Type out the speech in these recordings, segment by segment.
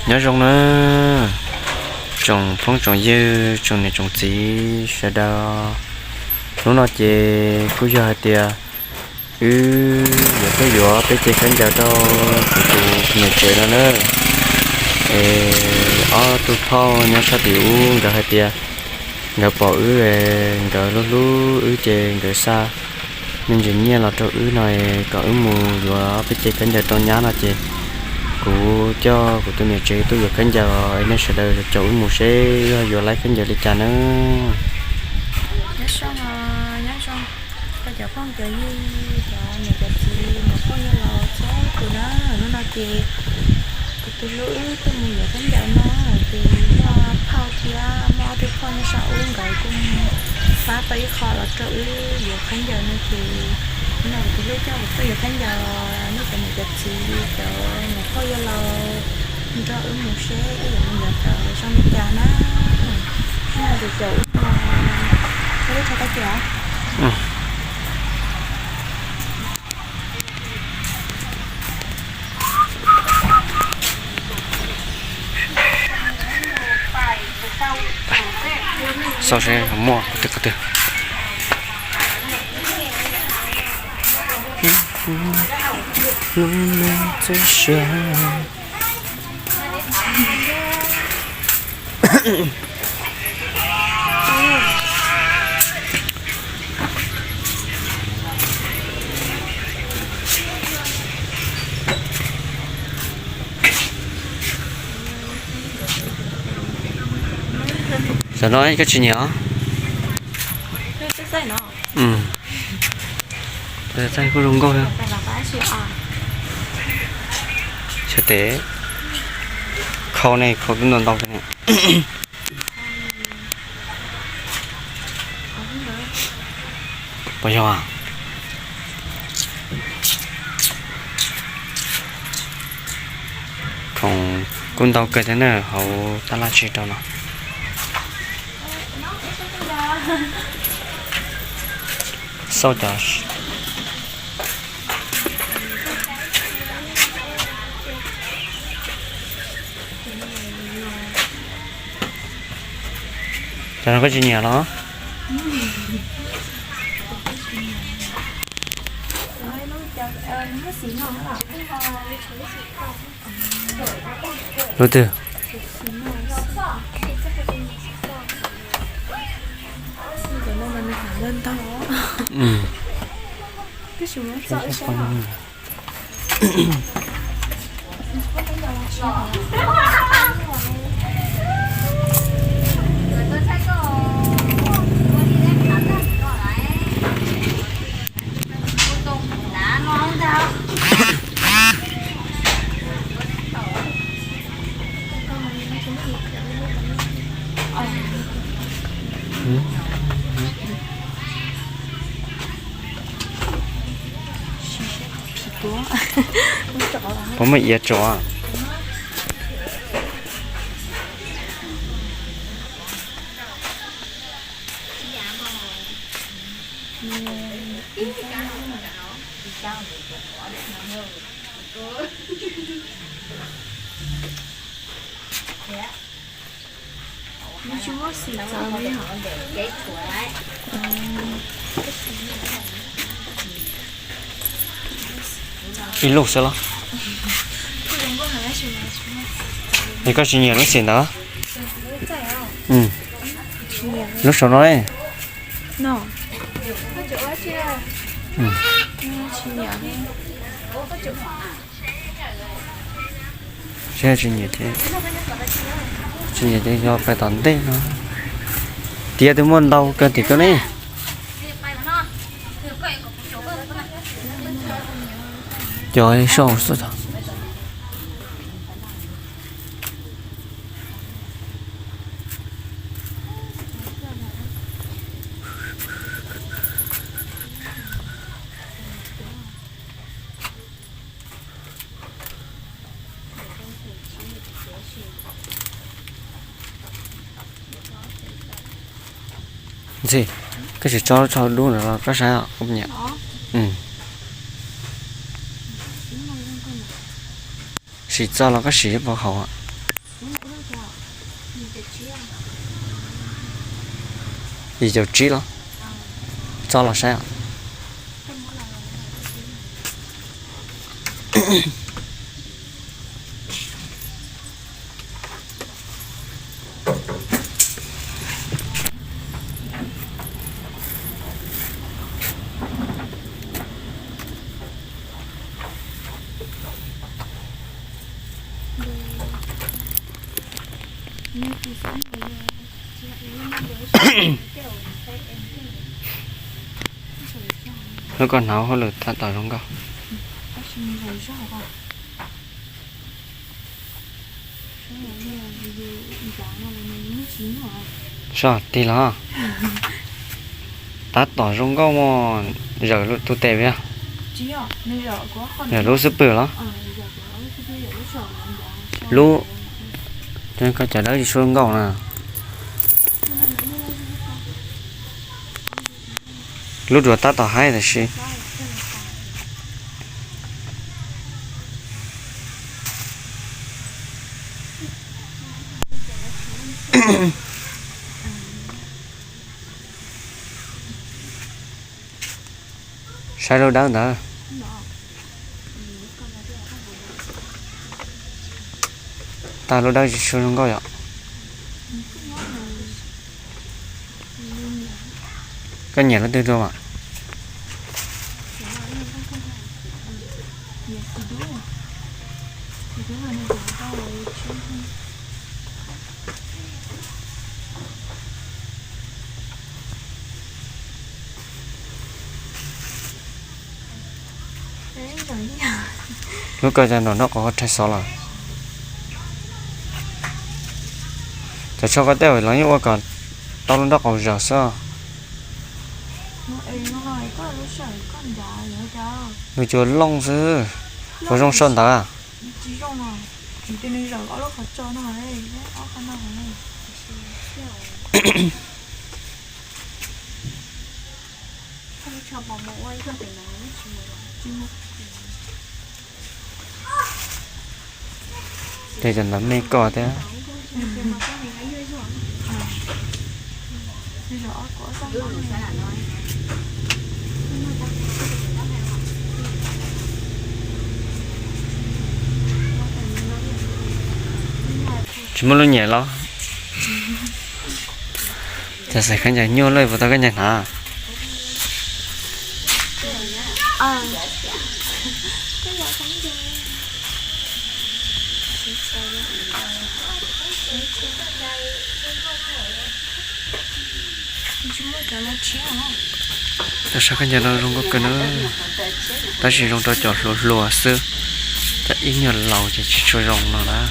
Nyob zoo na, tsoom phooj tsoom ywg, tsoom niam tsoom txiv sawv daws. Hnub no ces kuj yog hais tias wb yuav tuaj yuav peb ce khaub ncaws rau kuv tus niam tsev no na. Es ob tug phauj nyob sab tim ub nkawd hais tias nkawd pom wb, nkawd hlub hlub wb ces nkawd xa me ntsis nyiaj los rau wb no kom wb mus yuav peb ce khaub ncaws rau nyab no ces kuv coj kuv tus niam tsev tuaj yuav khaub ncaws, nej sawv daws caum wb mus seb wb yuav laib khaub ncaws li cas na. Nyob zoo, nyob zoo rau cov phooj cov ywg, cov niam cov txiv, muam phauj yawg laus txhua tus na. Hnub no ces kuv tus hlub wb tuaj mus yuav khaub ncaws no, ces muaj phauj thiab muaj ob tug phauj nyob sab ub nkawd kuj pab tau ib qho los rau wb yuav khaub ncaws no ces hnub no kuv tus hlub coj kuv tuaj yuav khaub ncaws, nej cov niam cov txiv, cov muam phauj yawg laus nrog wb mus seb wb yuav mus yuav cov zoo li cas na. Hnub no ces caum wb mus, ua lub tshais tau kiag os. Xauj seb muaj qhov twg qhov twg. Tam no koj tsis nyiam os? Txaij kuj zoo nkauj thiab. Xyov tes khau ne, khau twb ntau ntau ne. Puas yog? Khoom kuj ntau kawg thiab na, hauv tab laj tsis rau no. Xauj cov, cov no koj tsis nyiam los? Lub twg? Puas muaj iav tso? Ib lub xwb los? Es koj tsis nyiam lub xim ntawd? Lub saum no. Tsis nyiam ces, tsis nyiam ces yog pais tom ntej no. Tiav twb muaj ntau kawg tim koj ne. Cov sau xwb. Ntxhi, koj sim tso tso dub ntawd los koj saib os, koj puas nyiam? Sim txog los koj sim puas haum? Yim caum tsib los? Txo los saib os. Lub koj hnov hauj lwm tab tom zoo nkauj. Soj tig los. Tab tom zoo nkauj mog, zawm tus tes pem. Yog lub xub pwg los? Lub, koj cov dawb tsis zoo nkauj na. Lub duav tab tom haib tab sis. Saib lub dawb ntawd. Tag lub dawb tsis tshua zoo nkauj yom. Koj nyiam lub twg dua mas? Lub koj cov nraum nraub qaum rhais xov lawm. Cov tsho koj tej los yeej ua kom tau lub nraub qaum zawm xwb. Nws cua looj xwb, puas zoo sau ntawv? Tej cov ntawv me koj thiab. Tsis muaj lub nyiam los? Cov xaim khaub ncaws nyuaj lawm puas tau koj nyiam hnav? Cov xaim khaub ncaws no zoo nkauj kawg na, tab sis zoo rau cov hluas hluas xwb, cov ib nyuag laus ces tsis tshua zoo no lawm.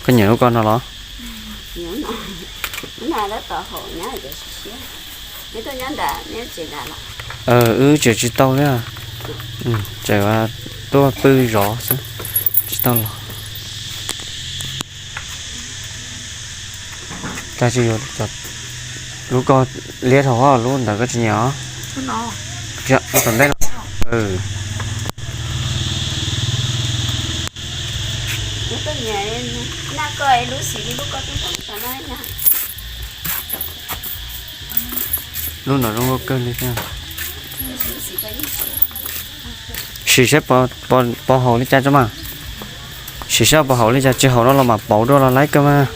Koj nyiam lub koj no los? Wb tseem tsis tau li, tseem tuaj pw zov xwb, tsis tau los. Cas tsis yuav lub koj liab dhau, lub ntawd koj tsis nyiam os? Tom ntej no. Lub no zoo nkauj kawg li thiab. Sim saib puas haum li cas tso mas. Sim saib puas haum li cas, tsis haum no los mam pauv dua los laib kawg mas.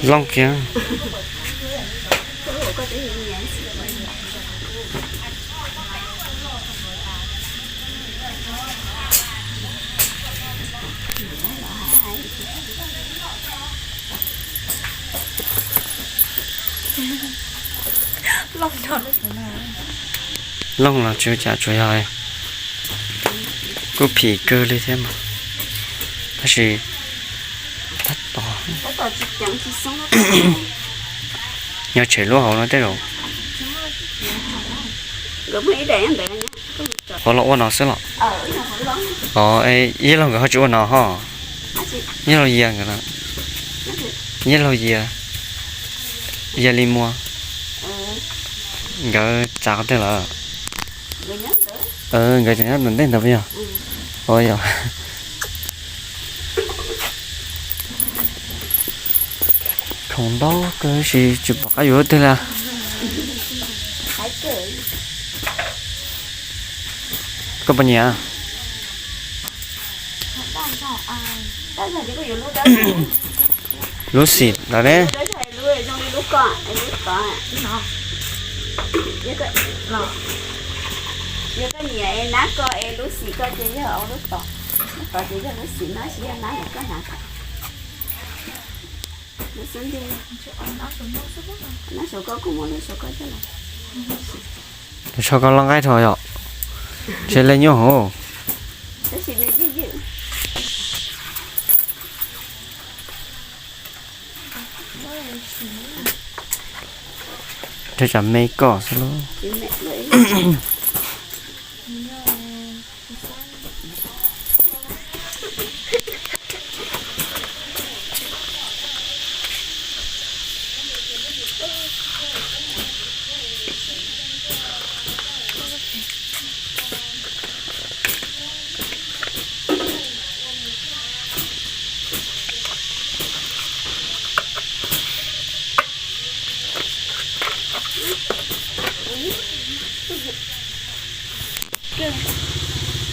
Looj kiag. Looj los tsis ua cas, tsuas yog kuj phim kawg li thiab mas. Tab sis tab tom nyob tshem lub hauv no tej zaum qhuav los ua no xwb los. Os, Yij Laug nkawd ho tsis ua no ho. Yij Laug Yias nkawd, Yij Laug Yias, Yias Lis Muas nkawd txav qhov twg lawm? Nkawd tseem nyob ntawm ntej ntawd puas yog? Ua yog. Khoom ntau kawg sis tsis pom qab yuav lub twg li. Koj puas nyiam? Lub xim lawm ne. Yog koj nyiam es nab ko es lub xim ko ces yog lub tod, lub tod ces yog lub xim no, sis yog nab lawm koj hnav. Lub xub ntiag, nab saum ko kuj muaj, lub saum ko coj los. Tus tsho ko loj nqaij dhau yom, ntshe lej nyuaj hauv. Rau tsam me kom xwb lauj.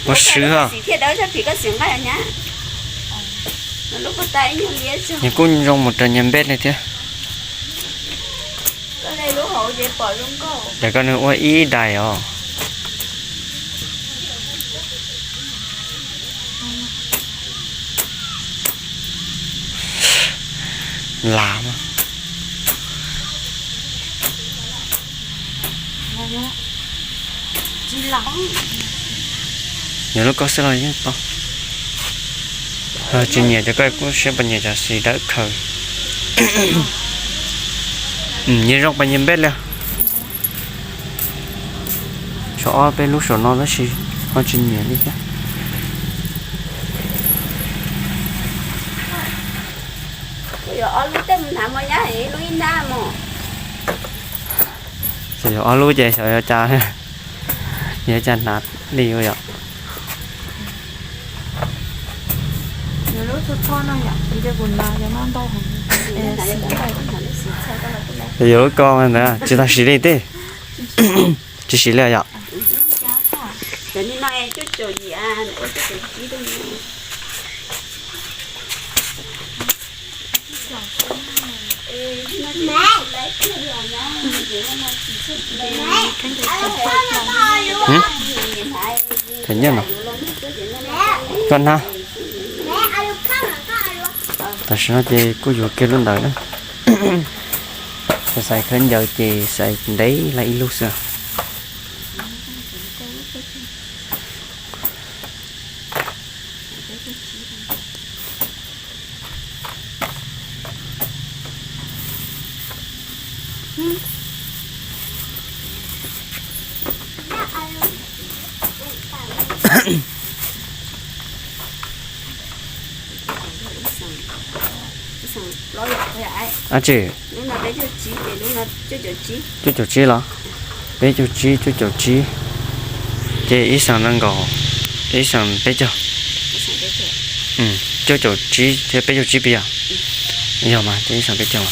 Ua swv os. Nws kuj zoo mus raws nyias npej li thiab. Ces koj nws ua ib daim os. Lav mas. Yog lub koj xwb los yeej tau. Tsis nyiam ces koj kuj siab pas nyiam, tam sim dawb khaws. Nyias zoo pas nyias npej li. Tshuav ob peb lub saum no tab sis ho tsis nyiam li thiab. Xyov ob lub ces xyov yuav cas, yuav cas hnav li ua yom. Yuav lub ko ntawd tsis tau siv li teb. Tsis siv li yom. Hm? Koj hnab. Tam sim no ces kuj yuav kiag lub ntawd na. Xaiv khaub ncaws ces xaiv ntev lawm ib lub xwb. Ab tsi, cuaj caum tsib los? Peb caug tsib, cuaj caum tsib. Ces ib xees nees nkaum, ib xees peb caug. Cuaj caum tsib thiab peb caug tsib puas yog? Yog mas, ces ib xees peb caug.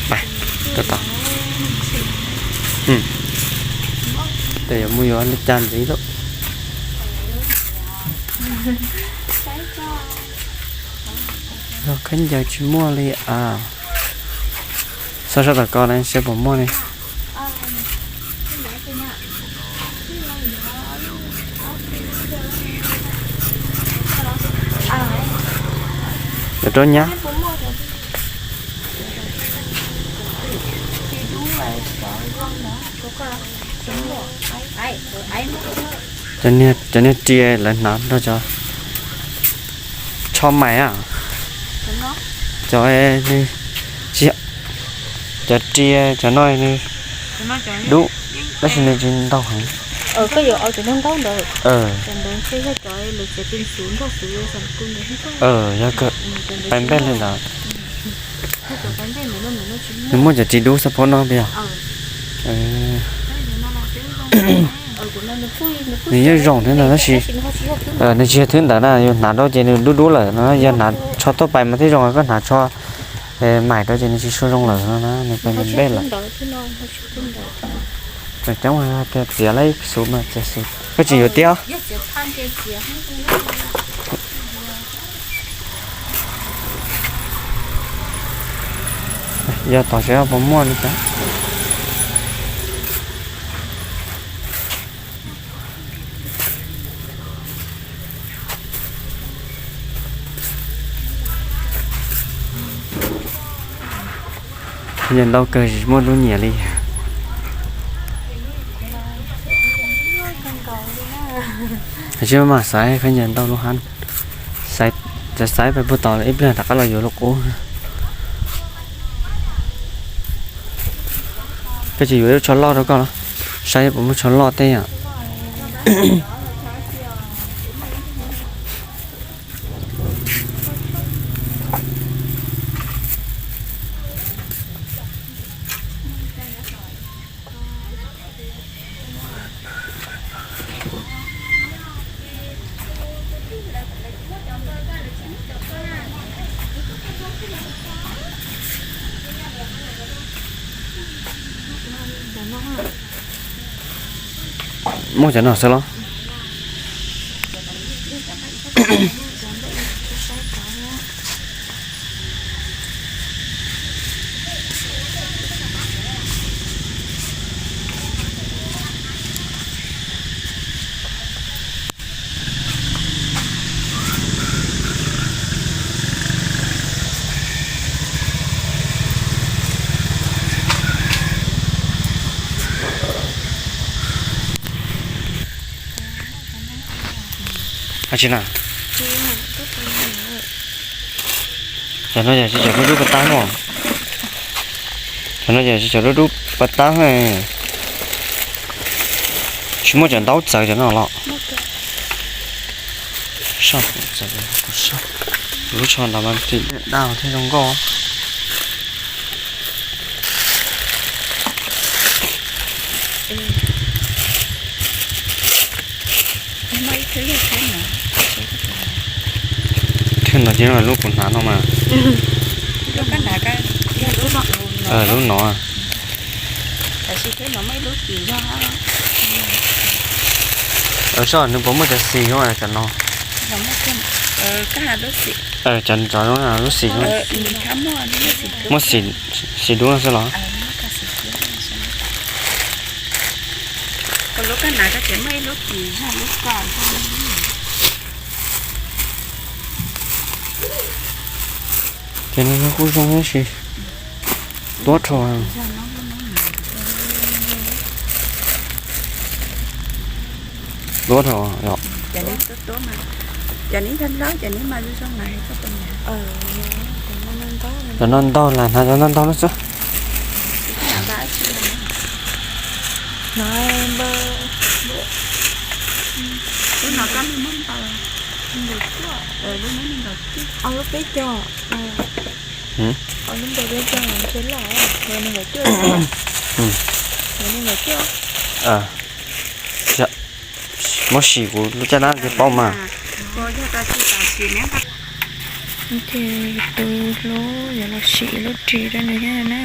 Pais, rau tod. Tes yuav mus yuav li cas ntxiv lawm. Yog khaub ncaws tsis muaj li as. Xauj sab tom ko ne seb puas muaj li. Yuav rau nyab. Cov niag ria lawv hnav nrog cov tsho mais a, cov, cov ria cov no nws dub, tab sis nws tsis ntau heev. Yog kawg, pais npej li ntawd. Nws muaj cov ris dub xab phob no tiag. Nws yeej zoo thiab ntag tab sis nws tsis yog thwb ntawd na, yus hnav rau ces nws dub dub lawm no, yog hnav tsho tuaj pais mas thiaj zoo, koj hnav tsho mais rau ces nws tsis tshua zoo lawm no na, nws pais npej lawm. Coob tiag, txiav lawm xus mas txiav xus, koj tsis yuav tiag. Yog tom seb puas muaj li cas. Khaub ncaws ntau kawg tsis muaj lub nyiam li. Tsis mas xaiv khaub ncaws ntau lub hab, xaiv pais puag tod ib pliag rov qab los yuav lub qub. Koj tsis yuav lub tsho loj rau koj los? Saib puas muaj tsho loj tej yom. Muaj cov no xwb los? Ab tsi na. Cov no yog tsis cov dub dub pas tab mog. Cov no yog tsis cov dub dub pas tab. Tsis muaj cov ntaub txawv cov no los? Lub tsho ntawd mas ris daj thiab zoo nkauj. Thwb no ces lub kuv hnav no mas. Lub no. Saib nws puas muaj cov xis zoo cov no. Cov lub xis, muaj xis dub no xwb los? Ces nws kuj zoo tab sis tuab dhau. Tuab dhau yom. Cov no ntau las hnav cov no ntau no xwb. Muab sim kuv lub caj dab ntawd paub mas. Ces tus hlub yuav los sim lub ris rau nws thiab na.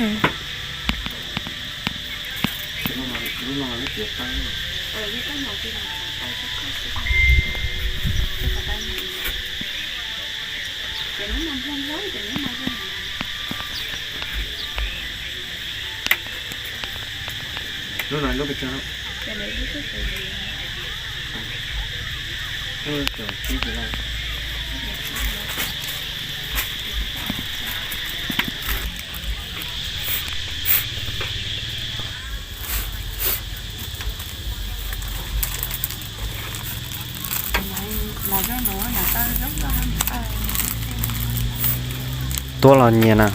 Tuaj los nyias na.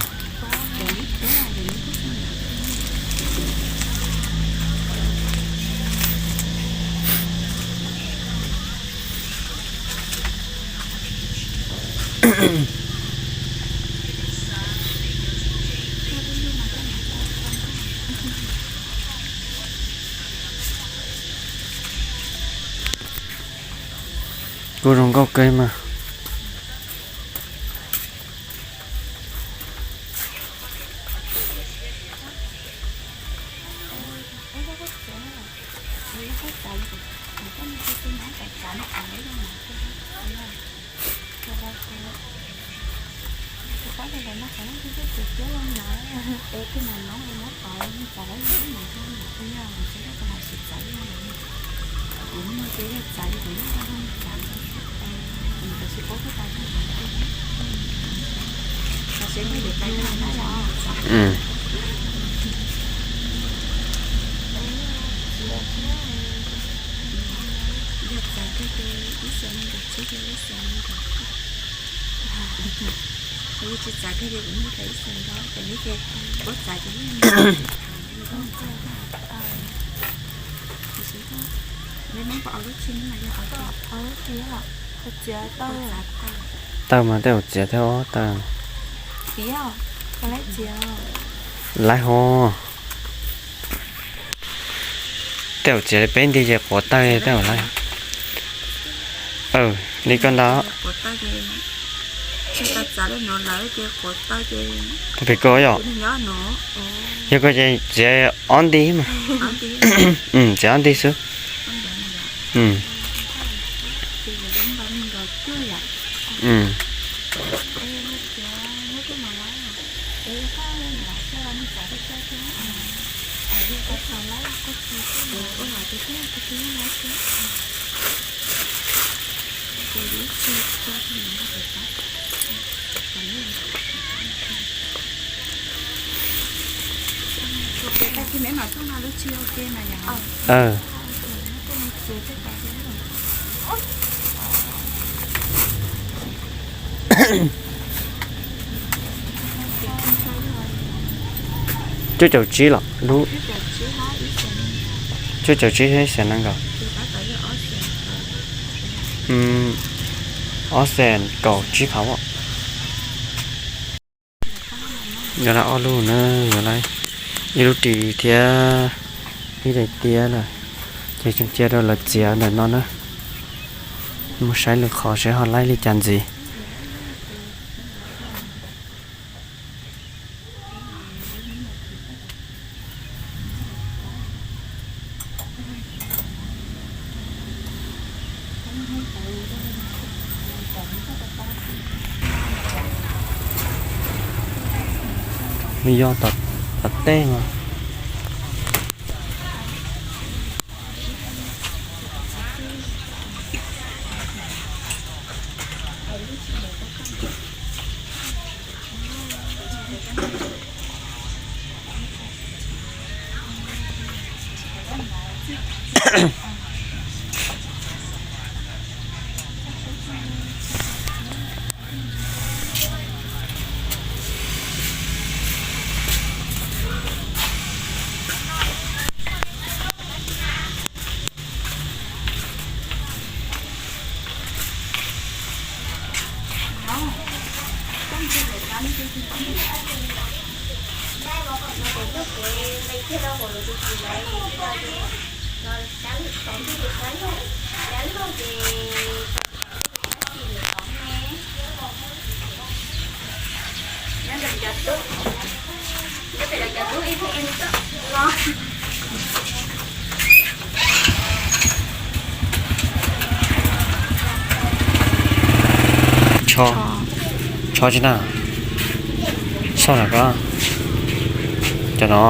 Kuj zoo nkauj kawg mas. Tawg mas tej zaum txiav thiab os tawg. Laiv ho. Tej zaum txiav li peb nti ces quav tawg tej zaum laiv. Li koj ntag. Pem koj yom. Yog koj ces txiav ob nti mas. Txiav ob nti xwb. Cuaj caum tsib los lub. Cuaj caum tsib thiab ib xees nees nkaum. Ob xees kaum tsib phav. Yuav laiv ob lub na, yuav laiv ib lub ris thiab ib daim tiab lawm, ces tseem cia rau lawv txiav ntawm no na. Mus saib lwm qhov seb ho laiv li cas ntxiv. Nws yog tom tej mas. Tsho, tsho tsis na, xauj na koj, cov no.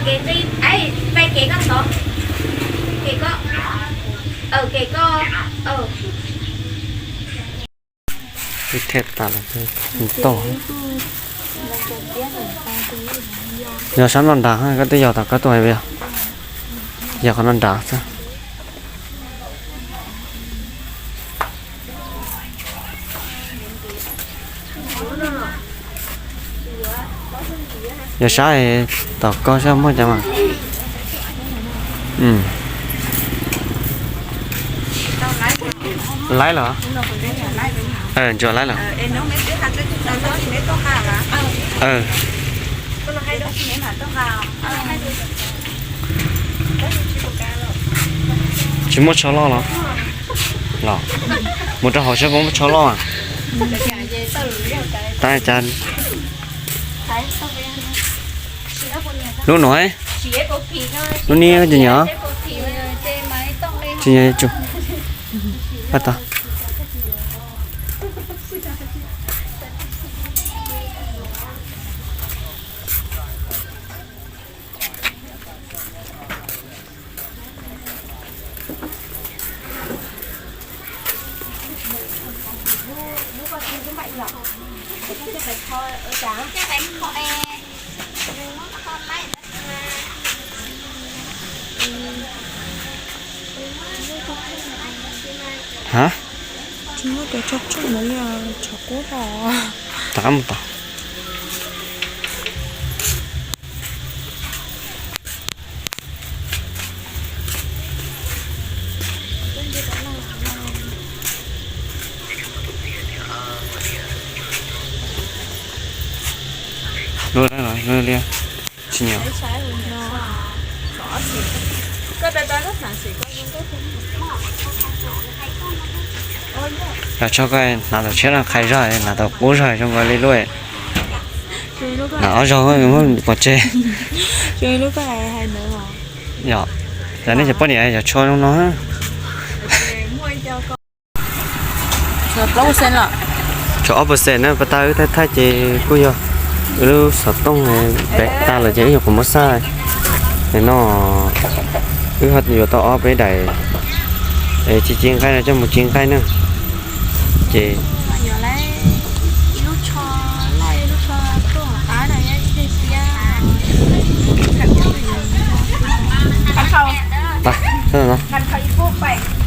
Kev koj, kev koj, kev koj. Twb thiaj tas lawm, tau. Yog sab no nrad, koj twb yog tom koj tuaj hais, yog qhov no nrad xwb. Yog sab tom koj sab muaj cov mas. Laib los? Ntsuas laib los? Tsis muaj tsho loj los? Los mus rau hauv seb puas muaj tsho loj. Tab cas lub no, lub niag tsis nyob, tsis nyob tsu. Pab tau. Hab? Tsis muaj cov tsho tsheej no li, tshav kub hos. Rov qab mus tom. Lub, lub li tsis nyob. Los tso koj hnav tau tshiab no, qhai zog hnav tau qub zog zoo nkaus li lub. Hnav ob zog muab pov tseg. Yog, yog nej cov poj niam yog tsho zoo no. Tshuav ob percent na, pas tas wb thaij thaij ces kuj yog wb lub xov tooj pem tas lawm ces wb nyuam qhuav muab xaj. Nim no wb ho yuav tau ob peb daim, es ci ci nqaij no coj mus ci nqaij na. Ces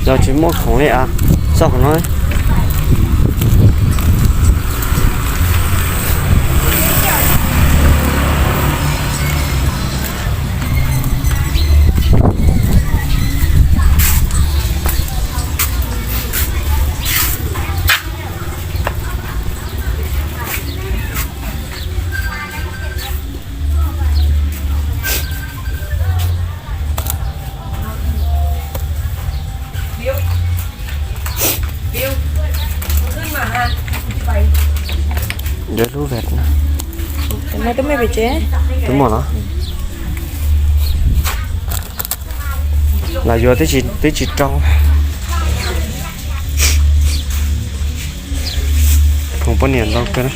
Yog tsis muaj khoom li a, xauj qhov no. Lub vet no twb muaj los? Los yuav twb tsis rau. Khoom poj niam ntau kawg.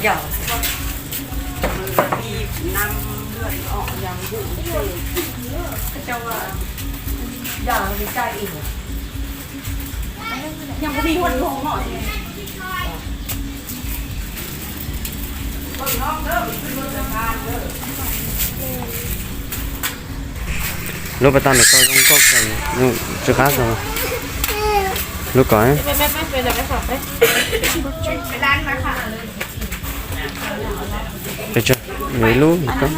Lub pas tag ntawm koj zoo nkauj kawg, zoo tsis qab zoo. Lub kom pes tsawg, yuav ib lub ntawm koj.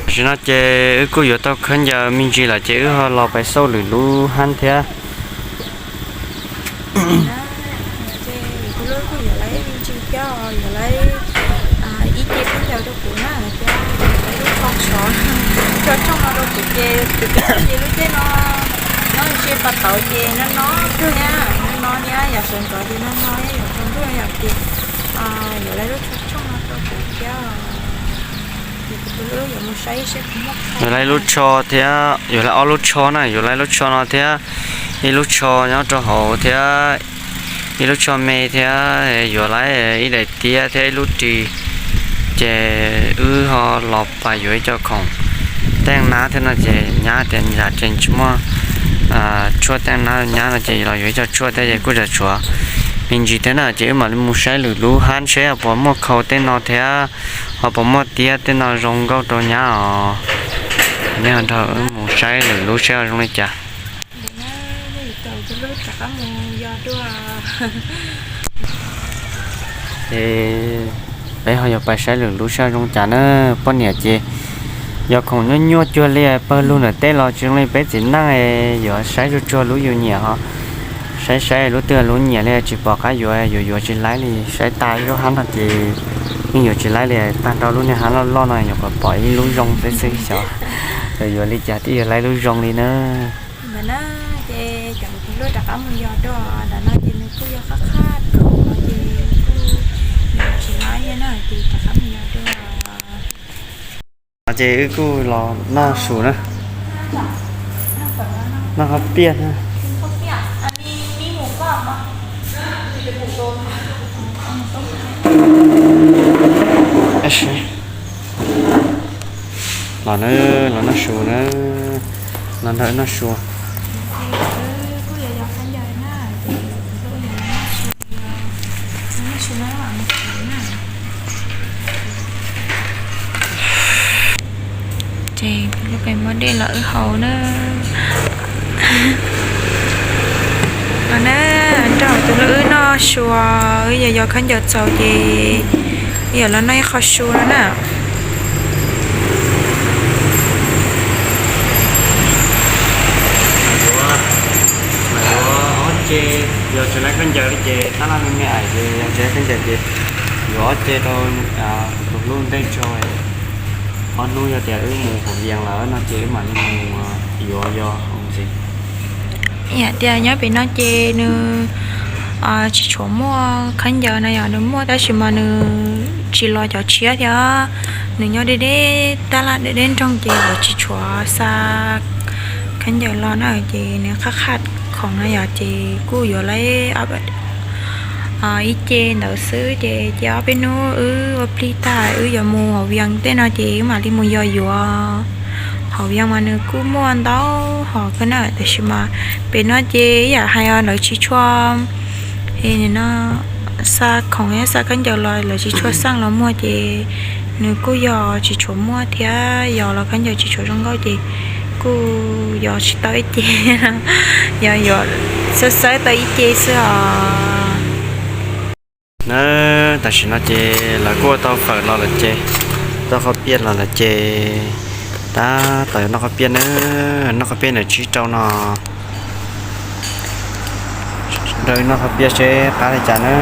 Tam sim no ces wb kuj yuav tau khaub ncaws me ntsis lawm ces wb ho los pais xauj lwm lub hab thiab. Ces kuv lub kuj yuav lawv me ntsis thiab, yuav lawv ib ce khaub ncaws rau kuv na thiab, yuav lawv lub tsho, tsho tshooj no rau kuv ces kuv ces lub caij no nyob ze pas tauv ces no no kawg thiab, no no thiab yam sawv ntxov ces no no thiab yam tsaus ntuj yam ces yuav lawv lub tsho tshooj no rau kuv thiab. Ces kuv tus hlub yuav mus saib seb kuv muaj qhov, yuav lawv lub tsho thiab, yuav lawv ob lub tsho na, yuav lawv lub tsho no thiab, ib lub tsho nyob rau hauv thiab, ib lub tsho me thiab, yuav lawv ib daim tiab thiab ib lub ris. Ces wb ho los pais yuav ib co khoom teej nab thiab no ces nyab tias yam tseem tsis muaj tshuaj teej nab nyab no ces los yuav ib co tshuaj thiab ces kuj tshuav me ntsis thiab na ces wb mam li mus saib lwm lub hab seb puas muaj khau tej no thiab ho puas muaj tiab tej no zoo nkauj rau nyab os. Nej ho nrog wb mus saib lwm lub seb zoo li cas. Ces peb ho yuav pais saib lwm lub seb zoo cas na. Poj niam ces yog khoom nyuaj nyuaj cuag li pawg lug ntawm teb los tsis zoo li peb txiv neej, yuav saib tsuag tsuag lub yus nyiam ho saib saib lub twg lub nyiam li tsis pom qab yuav, yuav yuav tsis laib li. Saib tas ib lub hab no ces yeej yuav tsis laib li, tag nrho lub niag hab loj loj no nyuam qhuav pom ib lub zoo xwb xwb xyov yuav yuav li cas thiaj yuav laib lub zoo li na. Ntawd na, ces cov kuv lub rov qab mus yos dua, ntawm no ces nws kuj yog qab qab khoom no ces kuj yuav tsis laib thiab na ces rov qab mus yos dua. Ces wb kuj los noj su na, noj qhob piaj na. Los na, los noj su na, los nrog wb noj su. Ces lub pem muab dej los wb haus na. Los na, nrog tus hlub wb noj su, wb yog yos khaub ncaws txaus ces wb yuav los noj ib qho su no na. Mas yuav ob ce, yog tsis laib khaub ncaws li ces tab laj me me ais ces yog tsis laib khaub ncaws ces yuav ob ce rau tus hlub ntej tso. Ob hnub yog tias wb mus hauv Vias lawm no ces wb mam li mus yuav yos ntxiv. Yam tias nyob pem no ces nws tsis tshua muaj khaub ncaws no, yog nws muaj tab sis mas nws tsis los cov tshiab thiab. Nws nyob deb deb tab laj deb deb nroog ces lawv tsis tshua xa khaub ncaws los na ces nws qab qhaj khoom no yom ces kuj yuav lawv ib ce ntawd xwb ces cia ob peb hnub wb ua plig tag wb yuav mus hauv Vias tej no ces wb mam li mus yos yuav. Hauv Vias mas nws kuj muaj ntau hom kawg na tab sis mas pem no ces yam hais lawv tsis tshua no xa khoom xa khaub ncaws los lawv tsis tshua xaj los muag ces nws kuj yog tsis tshua muaj thiab yos los khaub ncaws tsis tshua zoo nkauj ces kuj yos tsis tau ib ce, yog yuav xawb xawb tau ib ce xwb os. Na, tam sim no ces lawv kuj ua tau fawm los lawm ces, tau qhob piaj los lawm ces tab tom yuav noj qhob piaj na, noj qhob piaj ntawm tsib rau no. Nrog wb noj qhob piaj seb qab li cas na.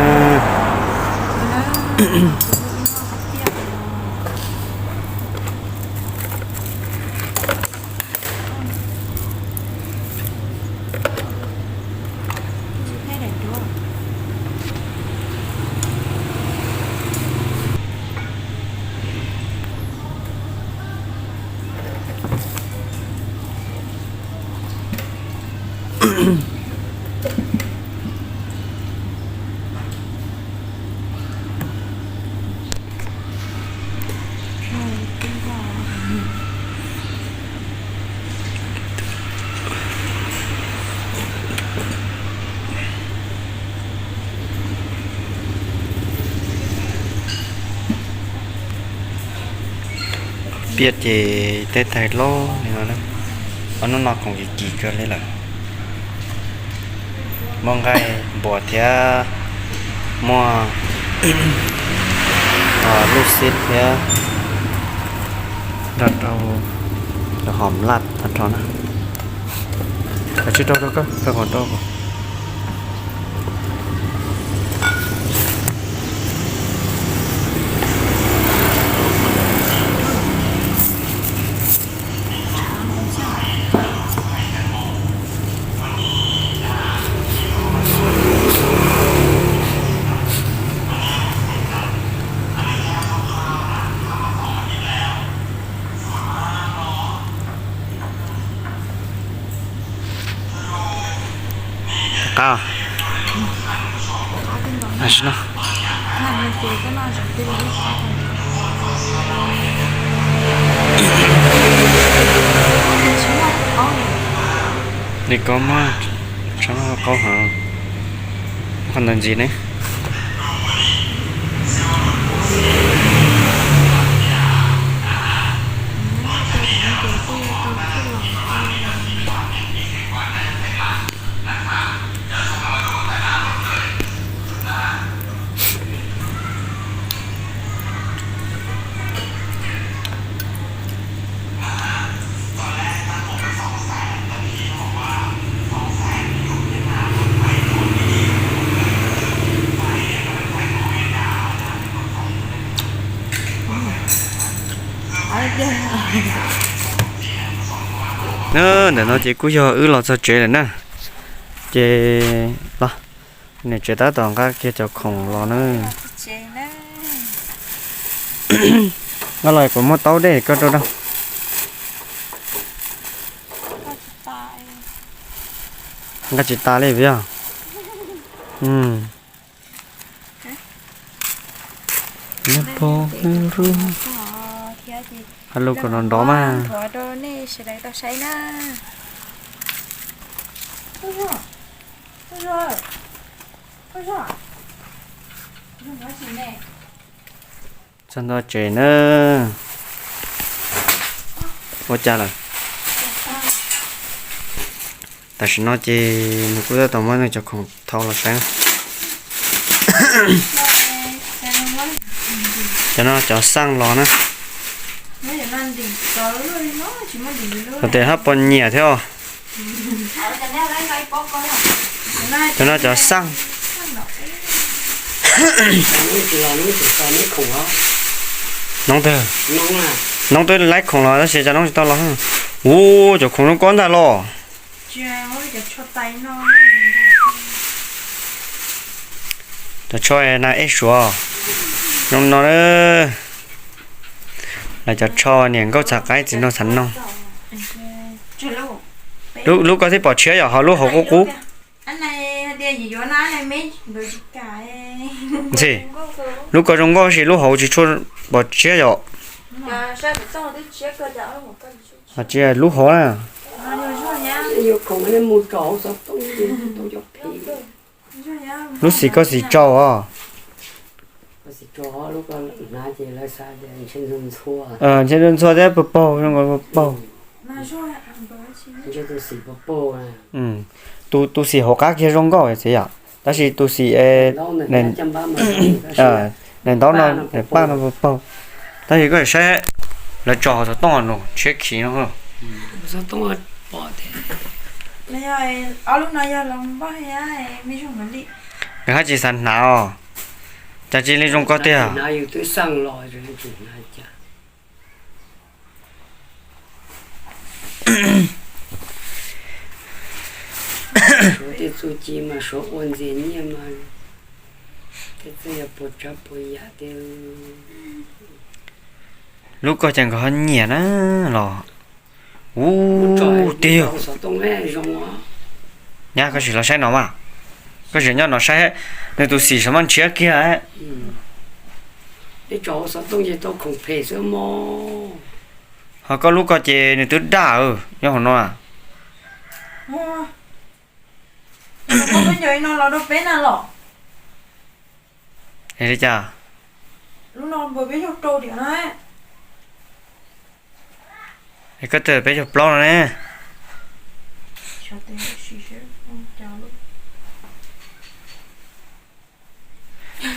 Tiaj ces tej thaij loj li no na, ob hnub no khoom kim kim kawg li lawm. Muaj nqaij npuas thiab muaj lub xib thiab nrog rau cov hom laj tag nrho na. Kav tsij rau rau koj, rau kom rau kom. Qab no. Li ko mas tshab qaub heev, qhov ntawd ntxiv ne. Ntawm no ces kuj yog wb los txog tsev lawm na. Ces los, niam tsev tab tom nqa kiag cov khoom los na. Nqa los kuv muab taub dej koj rau rau. Nqa tsis tas li yog. Hais lus kom nrov nrov mas. Txog ntua tsev na. Ua cas lawm? Tam sim no ces nws kuj tab tom muab nws cov khoom thau los saib. Cov no cov xaj los na. Tus tes hab pos nyiam thiab os. Cov no cov xaj. Noob twg, noob twb laib khoom los tab sis cov noob tsis tau los. Ua cov khoom zoo nkauj ntag los. Cov tsho na ej suav zoo no. Lawv cov tsho niam nkauj txhav qaib txiv nraug txhav noog. Lub koj thiaj pom tshiab yom, ho lub hauv qub qub. Ntxhi, lub ko zoo nkauj sis lub hauv tsis tshua pom tshiab yom? Tsis lub hauv na. Lub xim koj xim tsau os. Ntshe ntxhua ntxhua thiab pag paug, zoo nkaus pag paug. Tus xim hauv qab kiag zoo nkauj txiv yom, tab sis tus xim daim ntaub no daim paj no pag paug. Tab sis koj saib, lawv tso hauv xov tooj no tshiab khiv no. Nws haj tsis xav hnav os. Cas cia li zoo koj tiag. Suav tej txuj ci mas suav ua ntxias nyiaj mas tej txuj yog puas tsav puas yam tej. Lub ko ces nkawd ho nyiam na los. Ub, tiag. Nyab, koj sim los saib no mas. Koj sim nyob no saib, nws tus xim sav maj ntshiab kiag. Ho koj lub ko ces nws twb daj nyob hauv no. Li cas? Koj twb peb caug plaub no ne.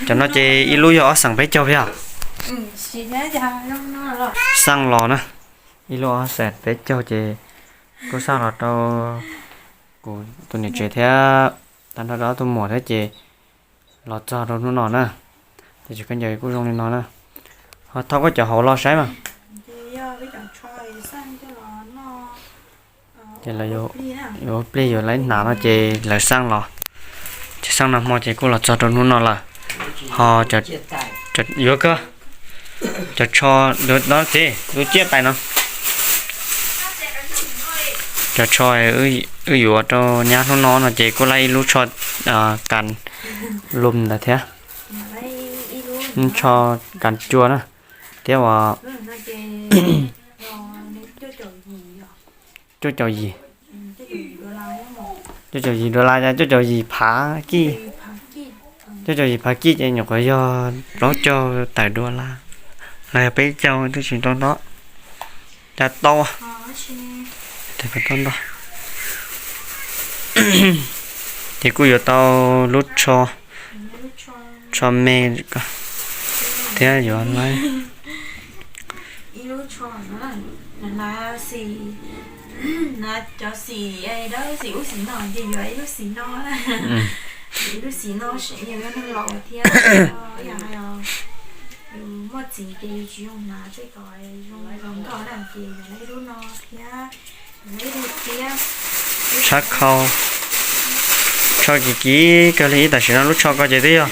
Cov no ces ib lub yog ob xees peb caug yog. Xaj los na, ib lub ob xees peb caug ces kuj xaj los rau kuv tus niam tsev thiab, tag nrho rau ob tug muam thiab ces los txog rau hnub no na. Ces tsis khaub ncaws kuj zoo li no na. Ho thauj koj cov hauv los saib mas. Ces lawv yuav ua plig yuav laib hnav no ces lawv xaj los, ces xaj nag hmo ces kuj los txog rau hnub no lawm. Ho yuav koj cov tsho, lub ciaj tais no, cov tsho wb yuav rau nyab hnub no no ces kuj laib ib lub tsho kas lum ntawd thiab, tsho kas cua na, thiab uas cuaj caum yim, cuaj caum yim dollar, cuaj caum yim phav kij, cuaj caum yim phav kij ces nyuam qhuav yog plaub caug tawm dollar, los yog peb caug twb tsis tau nto, cas tau, tau nto. Ces kuj yuav tau lub tsho, tsho me thiab yuav laib na, cov xim dawb xim ub xim no ces yuav ib lub xim no, ib lub xim no, yus yog neeg laus thiab, yog yus muaj txiv ces yus tsis zoo hnav tej ko zoo zoo nkauj na ces yuav ib lub no thiab, ib lub tiab, tshab khau, tsho kim kim kawg li ib tam sim no. Lub tsho ko ces twb yog,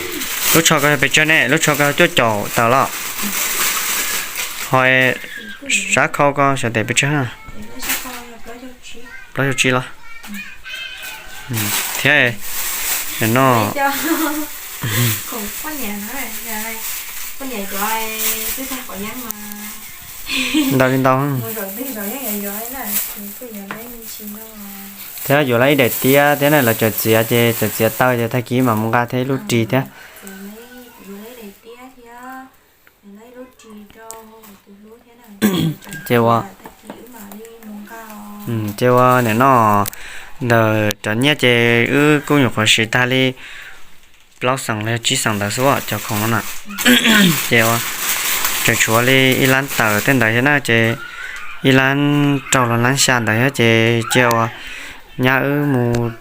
lub tsho ko yog pes tsawg ne? Lub tsho ko cuaj caum tawm los. Ho sab khau ko xyov tes pes tsawg, plaub caug tsib los. Thiab no ntau li ntau. Thiab yuav laib ib daim tiab thiab na, lawv txawm txiav ces txawm txiav taw ces tag kis mam mus nqa thiab ib lub ris thiab. Ces ua, ces ua nim no ntawm cov nyiaj ces wb kuj nyuam qhuav siv tag li plaub xees los yog tsib xees ntawd xwb cov khoom no na. Ces ua tseem tshuav li ib lab tawm tej ntawd thiab na ces ib lab rau los lab xya ntawd thiab ces cia ua nyab wb mus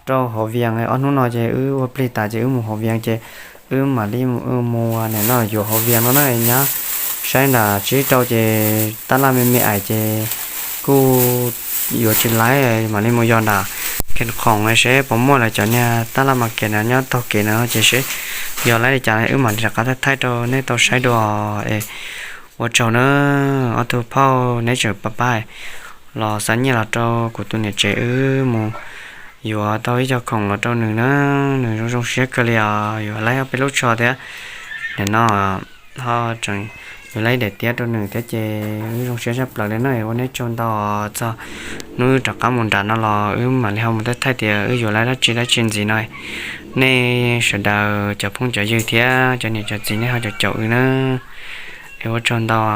rau hauv Vias, ob hnub no ces wb ua plig tas ces wb mus hauv Vias ces wb mam li mus ua nim no yuav hauv Vias no na nyab. Saib nram tsib rau ces tab laj me me aim ces kuj yuav tsis laib, mam li mus yos nram Khees Khoom seb puas muaj lawv cov niag tab laj mas kev na nyob taug kev na ces seb yog laib li cas wb mam li rov qab thaij thaij rau nej tau saib dua es ua tsaug na. Ob tug phauj neb tseem pab pab los xa nyiaj los rau kuv tus niam tsev wb mus yuav tau ib co khoom los rau nws na, nws zoo zoo siab kawg li os, yuav laib ob peb lub tsho thiab. Nim no ho tseem yuav laib daim tiab rau nws thiab ces wb zoo siab tshaj plaws li na. Ua nej tsaug ntau txog hnub rov qab mus nram no los wb mam li ho mus thaij thaij tias wb yuav laib dab tsi dab tsi ntxiv no. Nej sawv daws cov phooj cov ywg thiab cov niam cov txiv nej ho caum caum wb na, es ua tsaug ntau.